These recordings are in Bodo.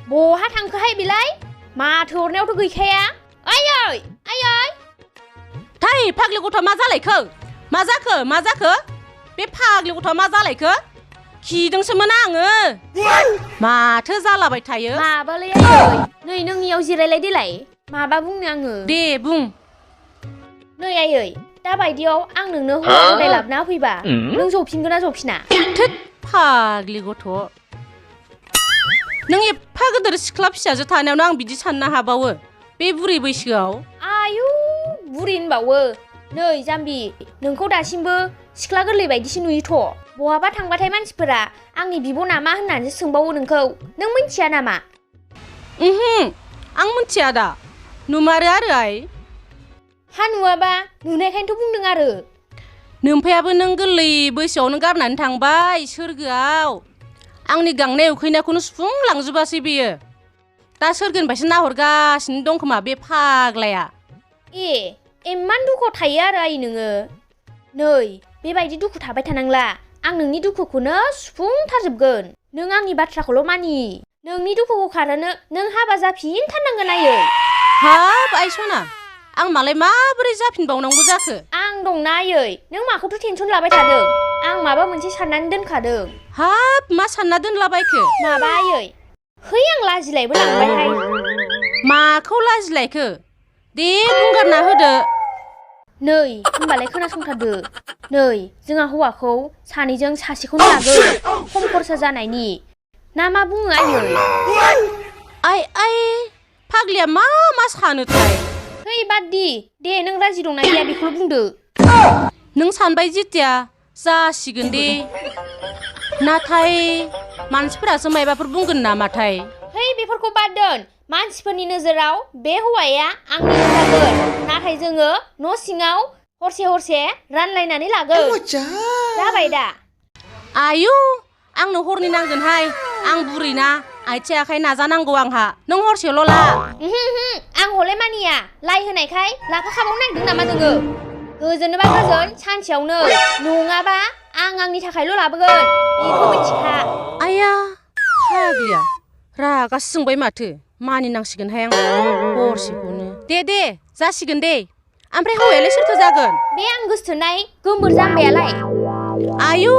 बहा थांखो हाय बिलाय मा थोरनायावथ' गैखाया आयै थाइ फाग्लि गथ' मा जालायखो मा जाखो बे फाग्लि गथ' मा जालायखो खिदोंसोमोन आङो माथो जालाबाय थायो माबालै आयै नै नोंनियाव जिरायलाय देलाय माबा बुंनो आङो दे बुं नै आयै दा बायदियाव आं नोंनो हौवा गदाय लाबोना फैबा नों जफिनगोन ना जफिना थोद फाग्लि गथ' नों एफा गिदिर सिख्ला फिसाजो थानायावनो आं बिदि साननो हाबावो बे बुरै बैसोआव आयु बुरि होनबावो नै जाम्बि नोंखौ दासिमबो सिख्ला गोरलै बायदिसो नुयोथ' बहाबा थांबाथाय मानसिफोरा आंनि बिब' नामा होननानैसो सोंबावो नोंखौ नों मिन्थिया नामा आं मिन्थिया दा नुमारो आरो आइ हा नुवाबा नुनायखायनोथ' बुंदों आरो नोमफायाबो नों गोरलै बैसोआवनो गारनानै थांबाय सोरगोआव आंनि गांनाय उखैनायखौनो सुफुंलांजोबासै बेयो दा सोरगोनिफ्रायसो नाहरगासिनो दं खोमा बे फाग्लाया एम्मान दुखुआव थायो आरो आइ नोङो नै बेबायदि दुखु थाबाय थानांला आं नोंनि दुखुखौनो सुफुंथारजोबगोन नों आंनि बाथ्राखौल' मानि नोंनि दुखुखौ खारहोनो नों हाबा जाफिनथारनांगोन आयै हाब आइ सना आं मालाय माबोरै जाफिनबावनांगौ जाखो आं दंना आयै नों माखौथ' टेनसन लाबाय थादों आं माबा मोनसे साननानै दोनखादों हाब मा सानना दोनलाबायखो माबा आयै है आं लाजिलायबो लांबायहाय माखौ लाजिलायखो दे बुंगारना होदो नै होनबालाय खोनासंथारदो नै जोंहा हौवाखौ सानैजों सासेखौनो लागोन खम खरसा जानायनि ना मा बुङो आयै आइ फाग्लिया मा सानोथाय है बाददि दे नों राजि दंना गैया बेखौल' बुंदो नों सानबाय जेथिया जासिगोन दे नाथाय मानसिफोरासो मायबाफोर बुंगोन नामाथाय है बेफोरखौ बाद दोन मानसिफोरनि नोजोराव बे हौवाया आंनि जागोन नाथाय जोङो न' सिङाव हरसे रानलायनानै लागोन जाबाय दा आयु आंनो हरनै नांगोनहाय आं बुरैना आथिं आखाइ नाजानांगौ आंहा नों हरसेल' ला आं हले मानिया लाइ होनायखाय लाफाखाबावनो नागिरदों नामा नोङो गोजोनोबा गोजोन सानसेयावनो नङाबा आं आंनि थाखायल' लाबोगोन बेखौ मिथिखा आया फाग्लिया रागासो जोंबाय माथो मानिनांसिगोनहाय आं हरसेखौनो दे जासिगोन दे ओमफ्राय हौवायालाय सोरथो जागोन बे आं गोसोथोनाय गोमबोर जाम्बायालाय आयु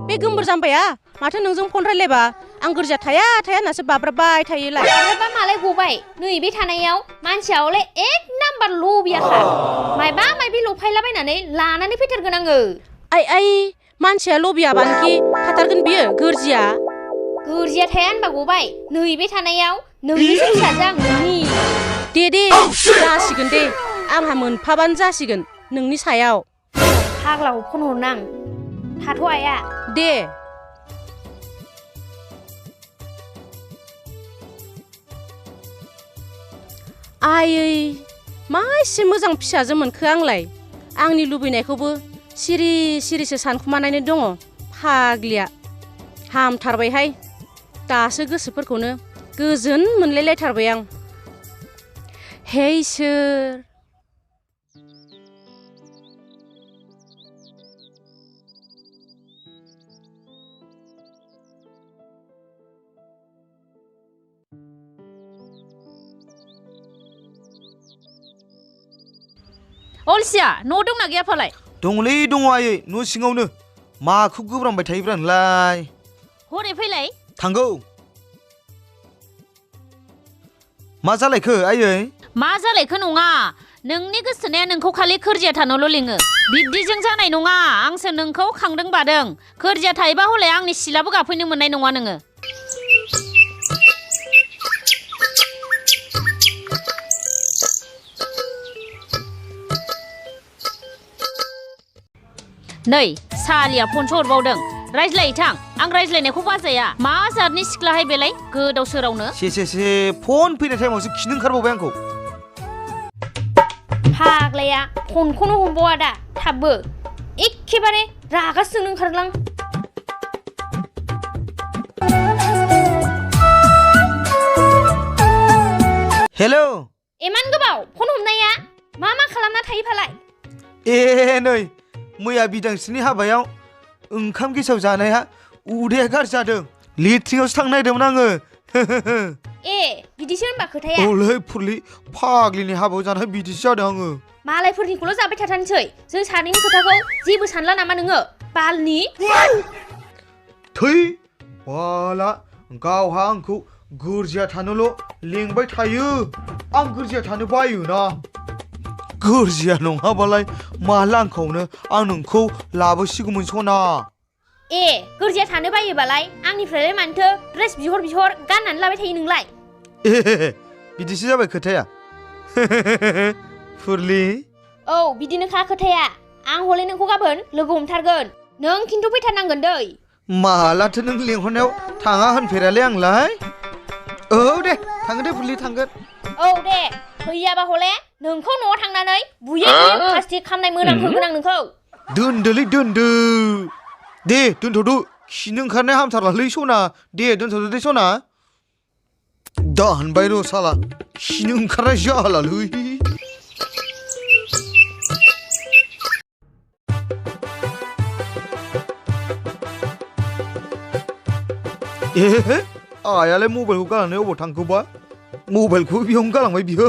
बे गोमबोर जाम्बाया माथो नोंजों फन रायलायबा आं गोरजिया थाया होननासो बाब्राबबाय थायोलाय बाब्राबबा मालाय गबाय नैबे थानायाव मानसिया हले एक नाम्बार लबियाखा मायबा मायबि लफायलाबायनानै लानानै फैथारगोन आङो आइ मानसिया लबियाबानोखि थाथारगोन बियो गोरजिया थाया होनबा गबाय नैबे थानायाव नोंनिसो फिसाजो आं नोंनि दे जासिगोन दे आंहा मोनफाबानो जासिगोन नोंनि सायाव फाग्लाखौ फन हरनां थाथ' आया दे आयै मा एसे मोजां फिसाजो मोनखो आंलाय आंनि लुबैनायखौबो सिरिसो सानखुमानानै दङ फाग्लिया हामथारबायहाय दासो गोसोफोरखौनो गोजोन मोनलायलायथारबाय आं हे इसोर अलसिया न' दंना गैया फालाय दङलै दङ आयै न' सिङावनो माखौ गोब्रामबाय थायोब्रा नोंलाय हरै फैलाय थांगौ मा जालायखो आयै मा जालायखो नङा नोंनि गोसोथोनाया नोंखौ खालि खोरजिया थानोल' लिङो बिब्दिजों जानाय नङा आंसो नोंखौ खांदों बादों खोरजिया थायोबा हले आंनि सिलाबो गाफैनो मोननाय नङा नोङो नै सालिया फनसो हरबावदों रायज्लाय थां आं रायज्लायनायखौ बाजाया मा जातनि सिख्लाहाय बेलाय गोदाव सोरावनो से फन फैनाय टाइमावसो खिनो ओंखारबावबाय आंखौ फाग्लाया फनखौनो हमबावा दा थाबबो एखेबारे रागासो जोंनो ओंखारलां हेलौ एमान गोबाव फन हमनाया मा खालामना थायो फालाय ए नै मैया बिदांस्रिनि हाबायाव ओंखाम गेसाव जानाया उदैया गाज्रि जादों लेट्रिनावसो थांनो नागिरदोंमोन आङो ए बिदिसो होनबा खोथाया ओलै फुरलि फाग्लिनि हाबायाव जानाय बिदिसो जादों आङो मालायफोरनिखौल' जाबाय थाथारनोसै जों सानैनि खोथाखौ जेबो सानला नामा नोङो बालनि थै बाला गावहा आंखौ गोरजिया थानोल' लेंबाय थायो आं गोरजिया थानो बायोना गोरजिया नङाबालाय माला आंखौनो आं नोंखौ लाबोसिगौमोन सना ए गोरजिया थानो बायोबालाय आंनिफ्रायलाय मानोथो ड्रेस बिहर गाननानै लाबाय थायो नोंलाय ए बिदिसो जाबाय खोथाया फुरलि औ बिदिनोखा खोथाया आं हले नोंखौ गाबोन लोगो हमथारगोन नों खिन्थु फैथारनांगोन दै मालाथो नों लेंहरनायाव थाङा होनफेरालै आंलाय औ दे थांगोन दे फुरलि थांगोन औ दे फैयाबा हले नोंखौ न'आव थांनानै बुयै प्लास्टिक खामनाय मोनामहोगोन आं नोंखौ दोनदोलै दोनदो दे दोनथ'दो खिनो ओंखारनाय हामथारलालै सना दे दोनथ'दो दे सना दानबाय र' साला खिनो ओंखारनाय जालालै ए आयालाय मबाइलखौ गालांनाय अबाव थांखोबा मबाइलखौ बेयावनो गालांबाय बियो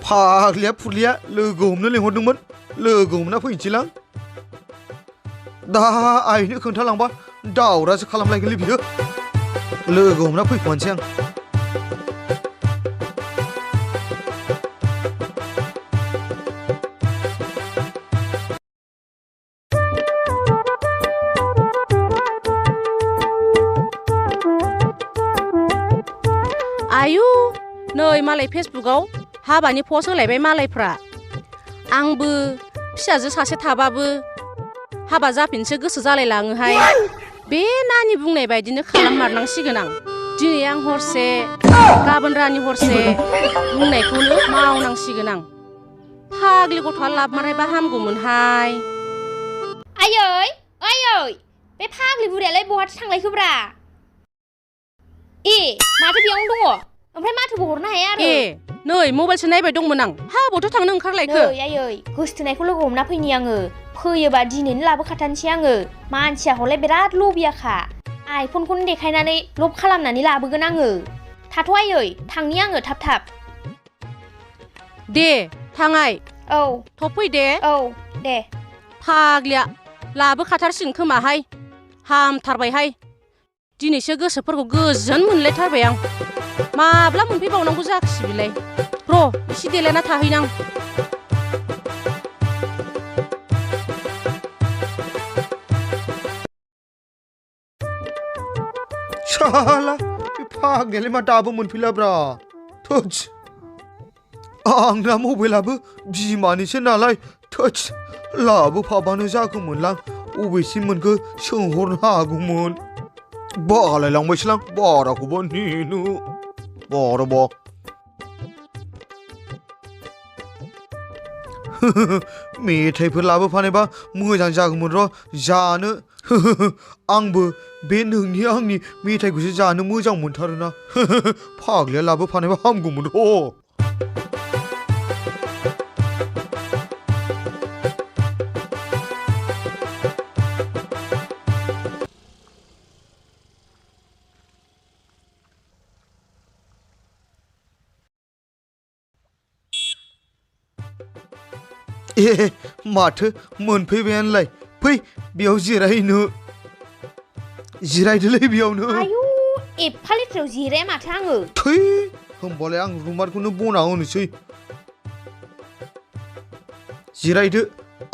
फाग्लिया फुरलिया लोगो हमनो लेंहरदोंमोन लोगो हमना फैनोसैलां दा आइनो खोन्थालांबा दावरासो खालामलायगोनलै बियो लोगो हमना फैखोमानोसै आं आयु नै मालाय फेसबुकआव हाबानि पस्ट होलायबाय मालायफ्रा आंबो फिसाजो सासे थाबाबो हाबा जाफिनसो गोसो जालायलाङोहाय बे नानि बुंनाय बायदिनो खालाममारनांसिगोन आं दिनै आं हरसे गाबोन रानि हरसे बुंनायखौनो मावनांसिगोन आं फाग्लि गथ'आ लाबमारनायबा हामगौमोनहाय आयै बे फाग्लि बुरियालाय बहाथो थांलायखोब्रा ए माथो बेयावनो दङ ओमफ्राय माथोबो हरनो हाया आरो ए नै मबाइलसो नायबाय दंमोन आं हाबायावथ' थांनो ओंखारलायखो नै आयै गोसथोनायखौ लोगो हमना फैनि आङो फैयोबा दिनैनो लाबोखाथारनोसै आङो मानसिया हले बिराद लबियाखा आइफनखौनो देखायनानै लब खालामनानै लाबोगोन आङो थाथ' आयै थांनि आङो थाब दे थाङाय औ थब फै दे औ दे फाग्लिया लाबोखाथारसिगोन खोमाहाय हामथारबायहाय दिनैसो गोसोफोरखौ गोजोन मोनलायथारबाय आं माब्ला मोनफैबावनांगौ जाखिसै बिलाय र' एसे देलायना थाहैनां साला बे फाग्लियालाय मा दाबो मोनफैलाब्रा थोस आंना मबाइलाबो बिमानिसो नालाय थोस लाबोफाबानो जागौमोनलां अबेसिम मोनखो सोंहरनो हागौमोन बालायलांबायसोलां बाराखौबा नेनो बाराबा मेथाइफोर लाबोफानायबा मोजां जागौमोन र' जानो आंबो बे नोंनि आंनि मेथाइखौसो जानो मोजां मोनथारोना फाग्लिया लाबोफानायबा हामगौमोन र' ए माथो मोनफैबायानोलाय फै बेयाव जिरायनो जिरायदोलै बेयावनो आयु एफा लेथ्रायाव जिराया माथो आङो थै होमबालाय आं रुमालखौनो बना होनोसै जिरायदो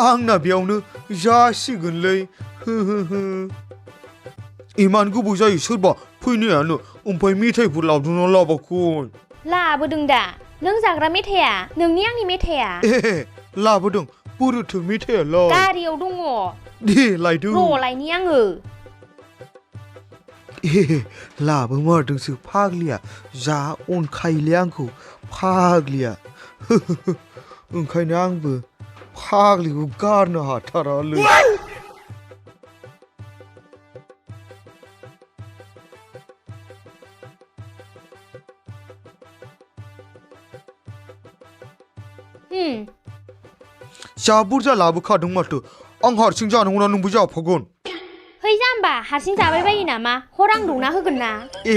आंना बेयावनो जासिगोनलै इमान गोबाव जायो सोरबा फैनायानो ओमफ्राय मेथाइफोर लाबोदोंना लाबोआखै लाबोदों दा नों जाग्रा मेथाइया नोंनि आंनि मेथाइया ए लाबोदों बोरोथो मेथाइयालाय गारियाव दङ दे लायदो र' लायनि आङो ए लाबोमारदोंसो फाग्लिया जा अनखायोलै आंखौ फाग्लिया ओंखायनो आंबो फाग्लिखौ गारनो हाथारालै जा बुरजा लाबोखादों माथो आं हारसिं जानांगौना नोंबो जाफागोन है जाम्बा हारसिं जाबाय बायो नामा हर आं दंना होगोन ना ए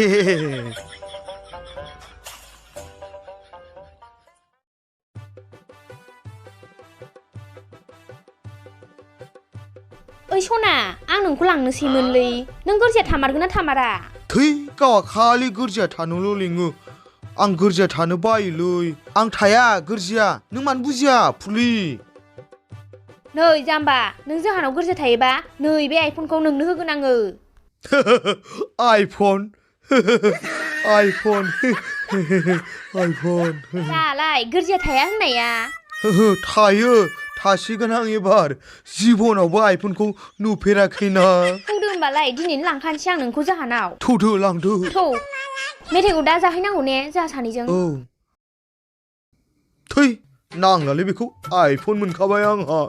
ओइ सना आं नोंखौ लांनोसैमोनलै नों गोरजिया थामारगोन ना थामारा थै गावहा खालि गोरजिया थानोल' लिङो आं गोरजिया थानो बायोलै आं थाया गोरजिया नों मानो बुजिया फुलि नै जाम्बा नों जोंहानाव गोरजिया थायोबा नै बे आइफनखौ नोंनो होगोन आङो आइफन आइफन आइफन दालाय गोरजिया थाया होननाया थायो थासिगोन आं एबार जिबनावबो आइफनखौ नुफेराखैना थौदो होमबालाय दिनैनो लांखानोसै आं नोंखौ जोंहानाव थौदो लांदो थौ मेथाइखौ दा जाहैनांगौ ने जोंहा सानैजों औ थै नांलालै बेखौ आइफन मोनखाबाय आंहा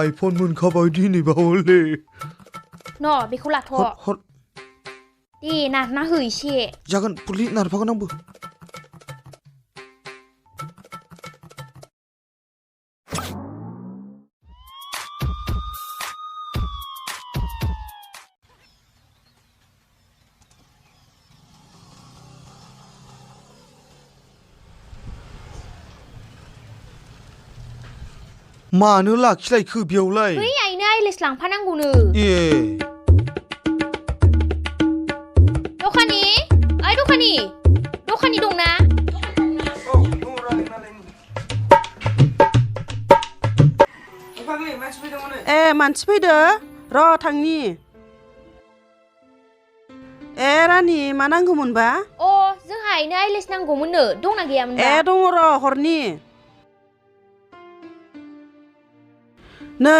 आइफन मोनखाबाय दिनैबावले न' बेखौ लाथ' हर दे नारना हो एसे जागोन फुलि नारफागोन आंबो मानो लाखिलायखो बेयावलाय बै आइनो आइलेस लांफानांगौनो ए दखानि ओइ दखानि दंना ए मानसि फैदो र' थांनि ए रानि मा नांगौमोनबा अ जोंहा आइनो आइलेस नांगौमोननो दंना गैयामोनबा ए दङ र' हरनि नो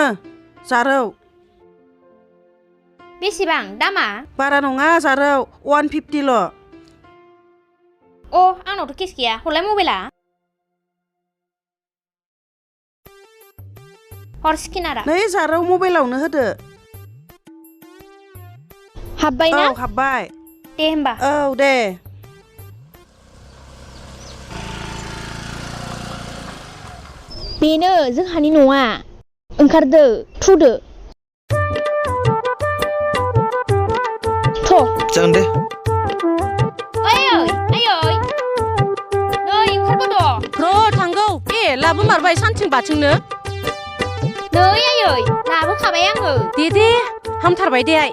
जारौ बेसेबां दामा बारा नङा जारौ 150 ल' अ आंनावथ' केस गैया हरलाय मबाइला हर स्केनारा नै जारौ मबाइलावनो होदो हाबबाय ना औ हाबबाय दे होमबा औ दे बेनो जोंहानि न'आ ओंखारदो थुदो जागोन दे ओइ नै ओंखारबोद' र' थांगौ ए लाबोमारबाय सानथिं बाथिंनो नै आयै लाबोखाबाय आङो दे हामथारबाय दे आइ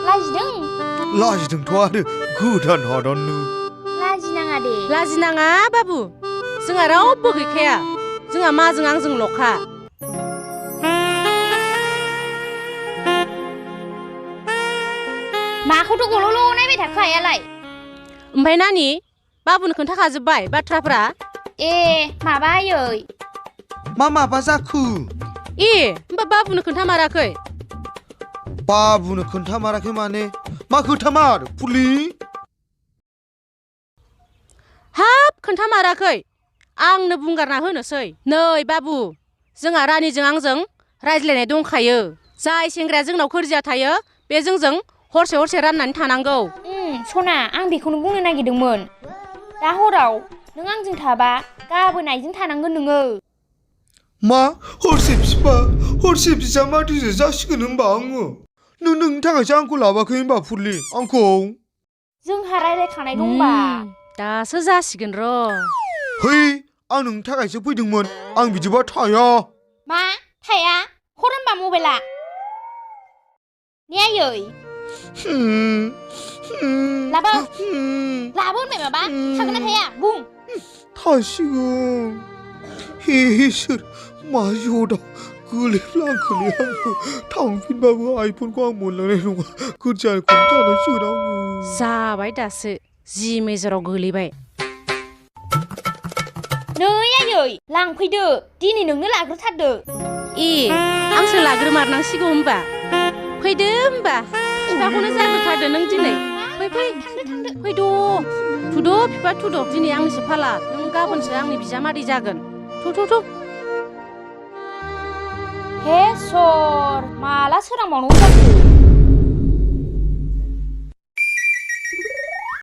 लाजिदों लाजिदोंथ' आरो गोदान हादाननो लाजिनाङा दे लाजिनाङा बाबु जोंहा रावबो गैखाया जोंहा माजों आंजोंल'खा माखौथ' गल'ल' नायबाय थाखो आयालाय ओमफ्राय नानि बाबुनो खोन्थाखाजोब्बाय बाथ्राफ्रा ए माबा आयै मा माबा जाखो ए होमबा बाबुनो खोन्थामाराखै बाबुनो खोन्थामाराखै माने मा खोन्थामार फुलि हाब खोन्थामाराखै आंनो बुंगारना होनोसै नै बाबु जोंहा रानिजों आंजों रायज्लायनाय दंखायो जाय सेंग्राया जोंनाव गोरजिया थायो बे जोंजों हरसे राननानै थानांगौ सना आं बेखौनो बुंनो नागिरदोंमोन दा हराव नों आंजों थाबा गाबोन आइजों थानांगोन नोङो मा हरसे बिजामादैजों जासिगोन होनबा आङो नोंनि थाखायसो आंखौ लाबाखै होनबा फुलि आंखौ जोंहा रायज्लायखानाय दंबा दासो जासिगोन र' है आं नोंनि थाखायसो फैदोंमोन आं बिदिबा थाया मा थाया हर होनबा मबाइला ने आयै लाबो होनबाय माबा थागोन ना थाया बुं थासिगोन हे इसोर मा जदा गोलैफ्लांखोलै आङो थांफिनबाबो आइफनखौ आं मोनलांनाय नङा गोरजियाखौनो थानांसिगोन आङो जाबाय दासो जि मेजराव गोलैबाय नै आयै लांफैदो दिनै नोंनो लाग्रोथारदो ए आंसो लाग्रोमारनांसिगौ होमबा फैदो होमबा बिफाखौनो जाग्रोथारदो नों दिनै फैद' थुद' बिफा थुद' दिनै आंनिसो फाला नों गाबोनसो आंनि बिजामादै जागोन थु हे सर माला सोरांबावनांगौ जाखो